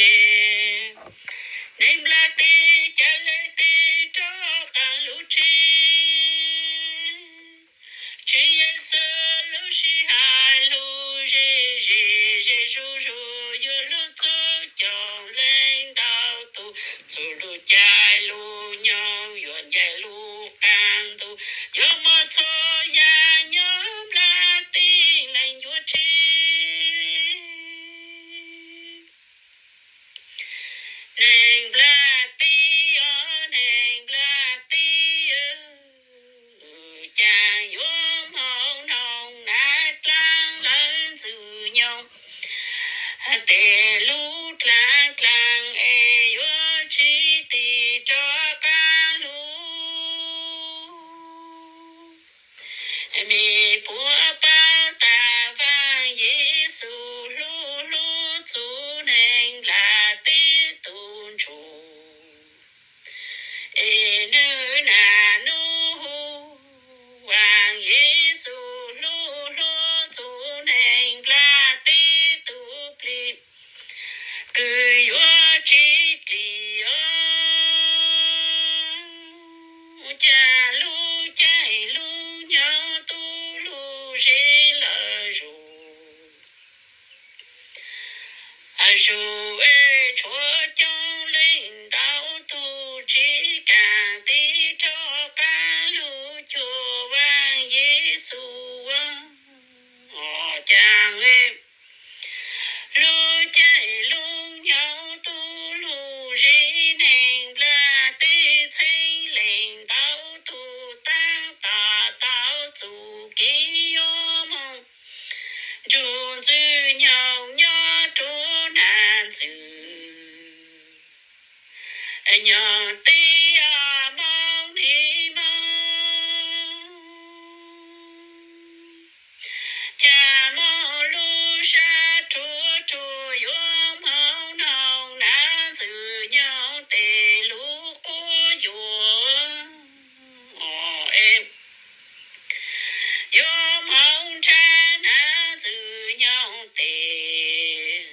Neeg nplaj teb cav le teb rov qab lub tsev, tsev Yexus lub sij hawm lub ze ze ze zuj zus, yuav luag txhua cov leej ntau tus, txhua lub caij lub nyoog yuav ncaim lub qab ntuj, yuav muaj txhua yam nyob nplaj teb leej yuav tseg. Neeg nplaj teb os, neeg nplaj teb, cas yuav moog noog nav dlaab lawv ntxwg nyoog, tes lub dlaab dlaab es yuav tsis tig rov qab lug. Mej puab paub tas Vaaj Yexus hlub hlub txug neeg nplaj teb tug ntsuj, es nwg nam nub hu Vaaj Yexus hlub hlub txug neeg nplaj teb tug plig, kws yuav tsis dlim os, cas lub caij lub nyoog tub lug zeb lawm zuj zus, tshuav coob leej ntau tug tsis kaam tig rov qab lug cuag Vaaj Yexus. Cas lub caij lub nyoog tub lug zeb, neeg nplaj teb txheeb leej ntau tug taab tom tau txuj kev yuav moog nrug ntxwg nyoog nyob rua nam ntxwg nyoog teb os, moog le moog. Cas moog lub sab rua rua yuav moog noog nam ntxwg nyoog tes lub quab yuam, yuav moog nrhav nam ntxwg nyoog tes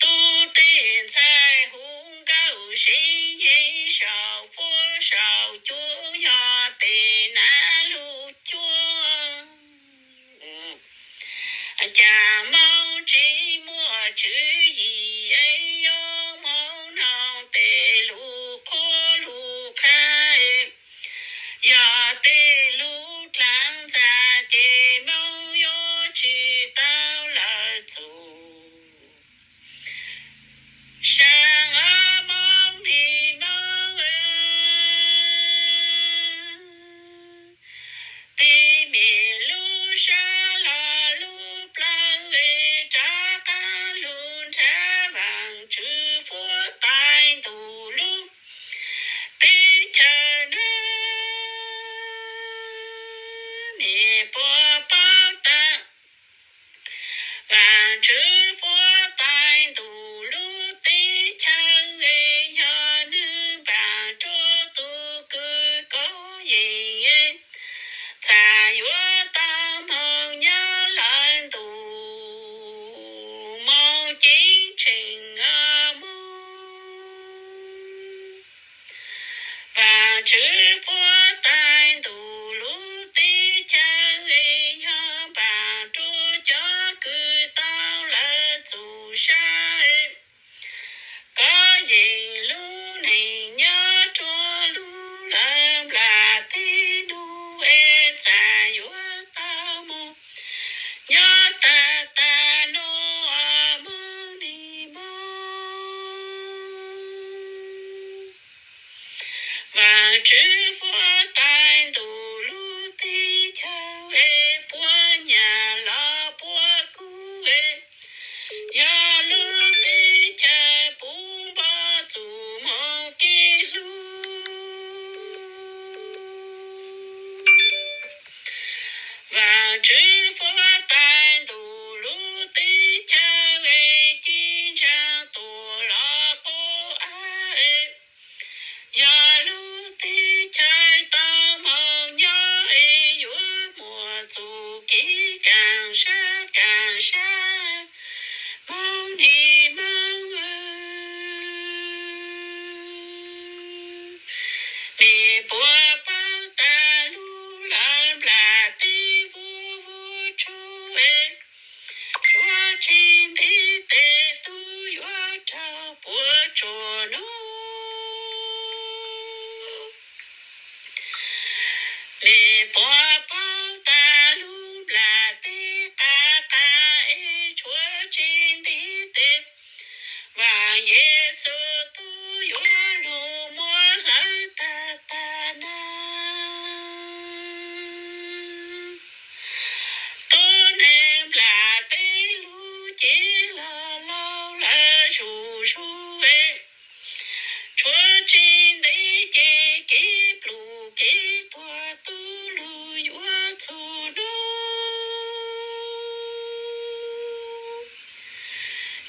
tub tej ntxhais hu nkauj sev yeeb, sau fuab sau cuab yog tes nam lub cuab. Cas moog tsis muaj tswv yim, yuav moog noog tes lub qhuab lub qha, yog tej lub dlaab ntxa ces moog yuav tsis tau lawm txug sab os, moog le moog. Tej mej lub sab los lub plawv, rov qab lug nrhav Vaajtswv fuab tais ntuj lub teb chaws na. Mej puab paub tas Vaajtswv fuab tais ntuj lub teb chaws, yog nwg npaam rua tug kws kov yees, txhaj yuav tau moog nyob lawm ntuj moog ceeb tsheej os moog. Vaajtswv fuab tais ntuj lub teb chaws, yog npaam rua cov kws tau lawv txuj sa, kov yees lub neej nyob rua lub lawv nplaj teb nuav, es txhaj yuav tau moog nyob tag tag nuav moog le moog. Vaajtswv fuab tais ntuj lub teb chaws, es puab nyam los puab kub, yog lub teb chaws puv npo txuj moog kev hlub. Vaajtswv fuab tais ntuj lub teb chaws, es ci ntsaa tuaj los quab av, yog lub teb chaws tau moog Yexus tus yuav lug muab hlawv tag tag na. Tuab neeg nplam teb lug cev los laug lawv zuj zus, tshuav tsis ntev ces kev plum kev tuag tub lug yuav txug nub.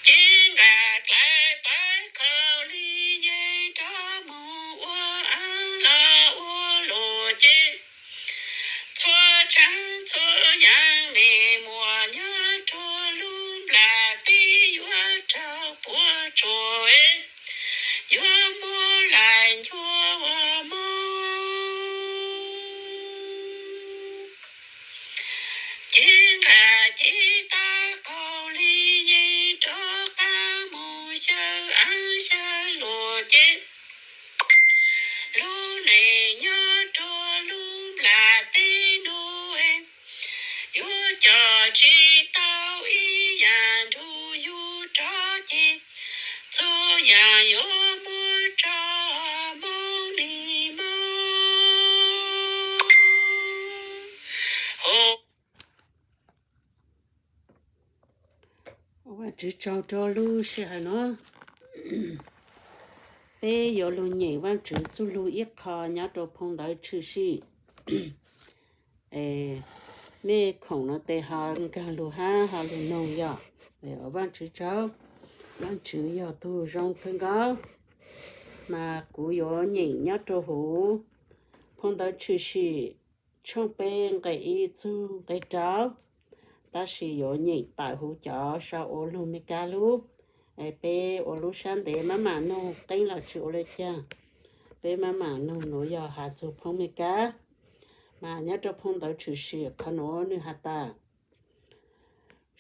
Cev nqaj dlawb tawv qhov li yeej rov moog ua aab los ua luam ces txhua tsaab txhua yaam me muam nyob rua lub nplam teb yuav raug puab tsuam, yuav muab laim ncua ua moog. Cev nqaj cev tawv qaug li yeej rov qaab moog xyaw aab xyaw luam ces lub neej nyob rua lub nplam teb nuav yuav coj tsis tau ib yaam nrug yug rov ces txhua yaam yuav muab rua moog li moog. Vaajtswv tsaug rua lub sij hawm nuav. Peb yuav lug nyeem Vaajtswv txuj lug ib qho nyob rua phoo ntawv tshwm sim. Mej khoom nuav tes ho nkaag lug hab ho lug noog yog. Vaajtswv tsaug, Vaajtswv yog tug zoo kawg nkaus. Mas kuv yuav nyeem nyob rua huv phoo ntawv tshwm sim tshooj peb nqe ib txug nqe rau, tab sis yuav nyeem tawm huv cov sau ua lug Meskas lub. Peb ua lub sab ntev maj mam noog qeeb los tsis ua le caag. Peb maj mam noog nuav yog has txug phoo Meskas. Mas nyob rua phoo ntawv tshwm sim qhov nuav nwg has tas,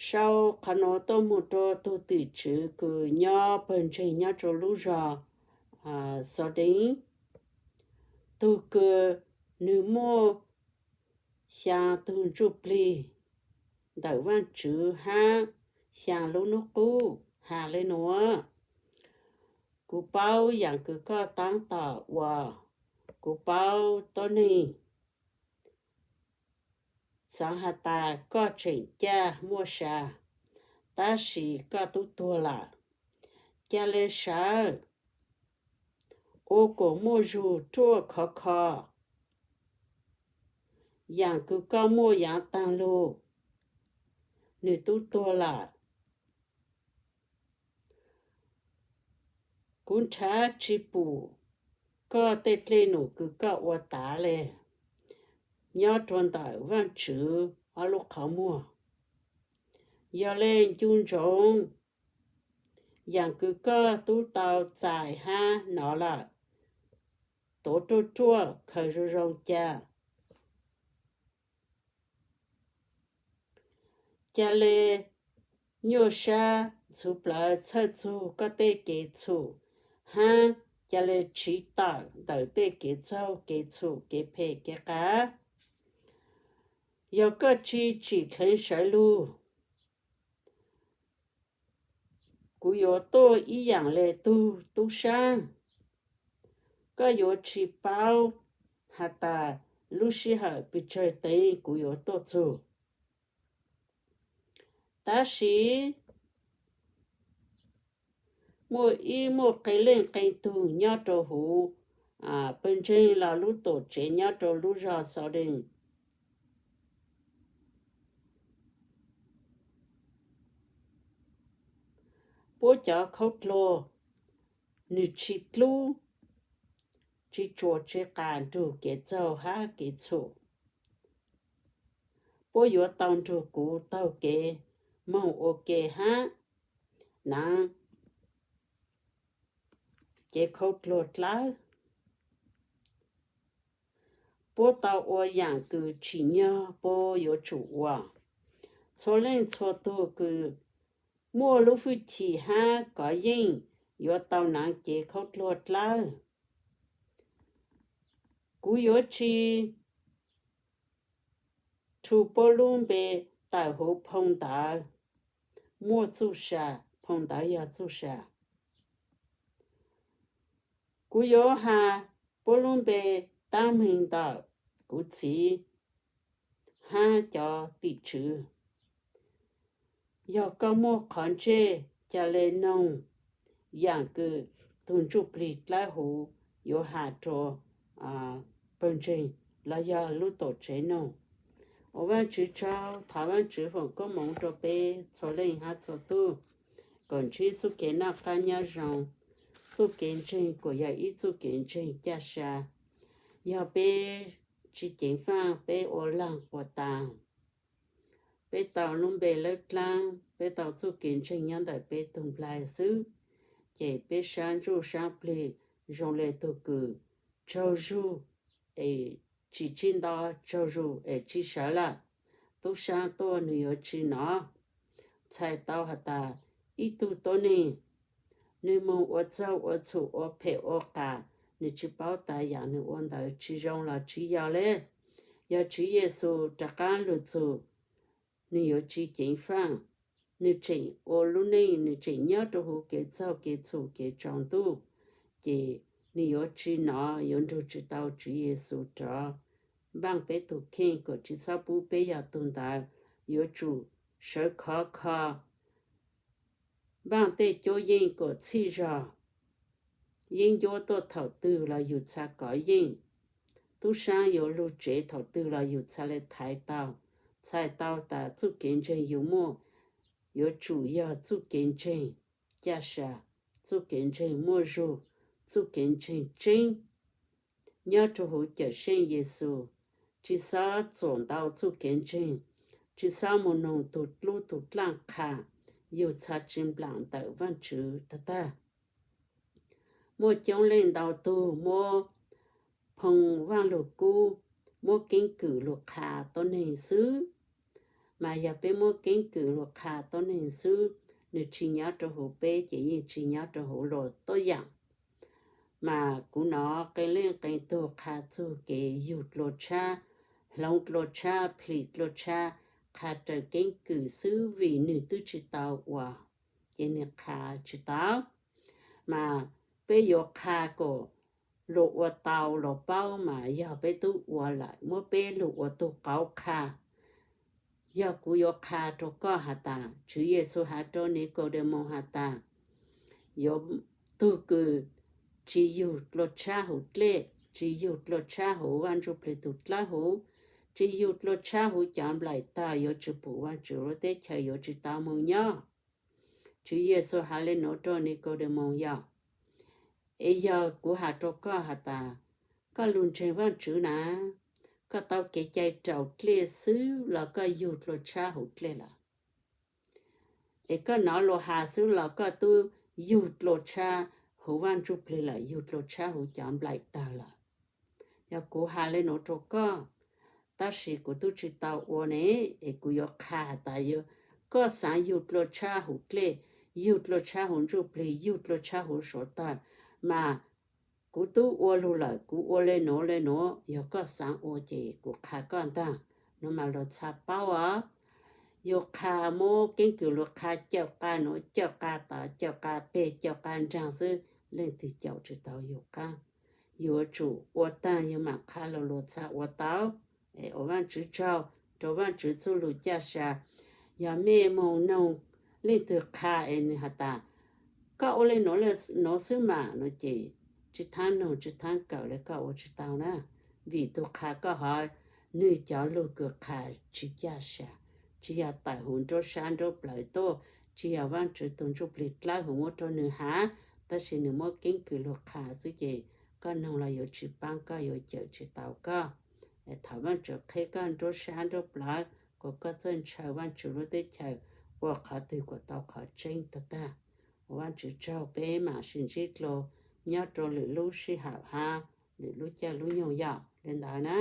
sau qhov nuav tuaj moog rua tug tim tswv kws nyob pawg ntseeg nyob rua lub zog Xos Dees, tug kws nwg muaj xyaa tug ntsuj plig ntawm Vaajtswv hab xyaa lub nub qub, has le nuav: Kuv paub yaam kws koj taab tom ua, kuv paub tuab neeg xaav has tas koj tseem caj muaj sa, tab sis koj tub tuag lawm. Ca le sawv, ua kuas muaj zug ruaj khov kho, yaam kws koj muaj yaav taag lug, nwg tub tuag lawm. Kuv nrhav tsi pum koj tej dlej num kws koj ua tav le nyob rua ntawm Vaajtswv ob lub qhov muag. Yog le ncu ntsoov, yaam kws koj tub tau txais hab nov lawm, tuav ruaj ruaj khaws zoo zoo ca. Ca le nyuaj sab ntxhuv plawv txhawj txug koj tej kev txhum, hab ca le tsiv tawm ntawm tej kev txaug kev txhum kev phem kev qas. Yog koj tsi tsim dleev sawv lug, kuv yuav tuaj ib yaam le tug tub saab. Koj yuav tsi paub has tas lub sij hawm pes tsawg teev kuv yuav tuaj txug. Tab sis muaj ib muaj qee leej qee tug nyob rua huv pawg ntseeg los lub tuam tsev nyob rua lub zog Xos Dees puab cov khaub dluag, nwg tsi dlub, tsi tsuas tsi qas nrug kev txaug hab kev txhum. Puab yuav tau nrug kuv taug kev moog ua ke hab naav cev khaub dluag dlawb. Puab tau ua yaam kws tsim nyog puab yuav tsum ua. Txhua leej txhua tug kws muaj lub fwj chim hab kov yeej yuav tau naav cev khaub dluag dlawb. Kuv yuav tsi rhu puab lub npe tawm huv phoo ntawv muaj txuj sa, phoo ntawv yog txuj sa. Kuv yuav has puab lub npe taab meeg ntawm kuv txiv hab cov tim tswv. Yog koj muaj qhov ntsej ca le noog yaam kws tug ntsuj plig dlawb huv yuav has rua pawg ntseeg los yog lub tuam tsev noog. Ua Vaajtswv tsaug, thov Vaajtswv foom koob moov rua peb txhua leej hab txhua tug, kom ntsib txuj kev noj qaab nyob zoo. Txuj kev ntseeg kuas yog ib txuj kev ntseeg caj sa. Yog peb tsi ceev faaj, peb ua laag ua taag, peb tau lub npe lawb dlaab, peb tau txuj kev ntseeg nyob ntawm peb tug nplaig xwb, ces peb saab ntsuj saab plig zoo le tug kws tsaug zug es tsi tsib nto, tsaug zug es tsi sawv lawm. Tub saab tuaj nwg yuav tsi nov. Txhais tau has tas ib tug tuab neeg nwg moog ua txaug ua txhum ua phem ua qas, nwg tsi paub tas yaam nwg ua ntawd tsi zoo los tsi yog le. Yog Tswv Yexus rov qaab lug txug, nwg yuav tsi ceev faaj. Nwg tseem ua lub neej, nwg tseem nyob rua huv kev txaug kev txhum kev tsaus ntuj, ces nwg yuav tsi nov, yuav nrug tsi tau Tswv Yexus rov npaaj peb tug kheej kom tsi txhob pub peb yog tug ntawd. Yuav tsum sawv khov kho npaaj tej cuab yeej kom txhij zog. Yeeb ncuab tuaj thaum twg los yug txha kov yeej. Tub saab yuav lug tsev thaum twg los yug txha le thaiv tau. Txhais tau tas txuj kev ntseeg yug muaj yuav tsum yog txuj kev ntseeg caj sa, txuj kev ntseeg muaj zug, txuj kev ntseeg tseeb nyob rua huv Cawmseej Yexus. Tsi xob txuam ntau txuj kev ntseeg, tsi xob moog noog tug dlub tug dlaaj qha, yug txha tsi nplaam ntawm Vaajtswv tag tag. Muaj coob leej ntau tug muab phoo Vaaj Lug Kub, muab keeb kwm lug qha tuab neeg xwb. Mas yog peb muab keeb kwm lug qha tuab neeg xwb, nwg tsi nyob rua huv peb ces yeej tsi nyob rua huv luas tuab yaam. Mas kuv nov qee leej qee tug qha txug kev yug dlua tshab, hloov dlua tshab, plhis dlua tshab, qha raws keeb kwm xwb vim nwg twb tsi tau ua, ces nwg qha tsi tau. Mas peb yuav qha kom luas ua tau luas paub mas yog peb tub ua lawm, muab peb lug ua tug qauv qha. Yog kuv yuav qha rua koj has tas, Tswv Yexus has rua Nikaudemaus has tas, yuav tug kws tsi yug dlua tshab huv dlej, tsi yug dlua tshab huv Vaaj Ntsuj Plig tug dlawb huv, tsi yug dlua tshab huv cov nplaim tawg yuav tsi pum Vaajtswv lub teb chaws, yuav tsi tau moog nyob. Tswv Yexus has le nuav rua Nikaudemaus yog, es yog kuv has rua koj has tas, koj lug ntseeg Vaajtswv na, koj tau kev cai raus dlej xwb los koj yug dlua tshab huv dlej lawm. Es koj nov luas has xwb los koj tub yug dlua tshab huv Vaaj Ntsuj Plig lawm, yug dlua tshab huv cov nplaim tawg lawm. Yog kuv has le nuav rua koj, tab sis kuv tub tsi tau ua ne, es kuv yuav qha has tas, koj xaav yug dlua tshab huv dlej, yug dlua tshab huv ntsuj plig, yug dlua tshab huv suav tawg, mas kuv tub ua lug lawm, kuv ua le nuav le nuav, yog koj xaav ua ces kuv qha koj ntaag. Nuav mas luas txha paub os. Yug qha, muab keeb kwm lug qha caum qha nuav, caum qha tod, caum qha peg, caum qha nraag xwb, leej twg caum tsi tau yug qaab. Yuav tsum ua taag yug mam qha lug luas txha ua tau. Es ua Vaajtswv tsaug rua Vaajtswv txuj lug caj sa. Yog mej moog noog leej twg qha es nwg has tas, koj ua le nuav le nuav xwb mas no ces tsi thaab noog tsi thaab kawm le koj ua tsi tau na. Vim tug qha koj hov, nwg cov lug kws qha tsi caj sa, tsi yog tawm huv nruab sab nruab plawv tuaj, tsi yog Vaajtswv tug Ntsuj Plig dlawb huv muab rua nwg has, tab sis nwg muab keeb kwm lug qha xwb ces koj noog los yuav tsi paab koj, yuav cawm tsi tau koj. Thov Vaajtswv qheb koj nruab sab nruab plawv, kuas koj txawj ntshaw Vaajtswv lub teb chaws, ua qhov twg kuas tau qhov tseeb tag tag. Ua Vaajtswv tsaug, peb mam sib ntsib dlua nyob rua lwm lub sij hawm hab lwm lub caij lub nyoog yom. Le ntawd na.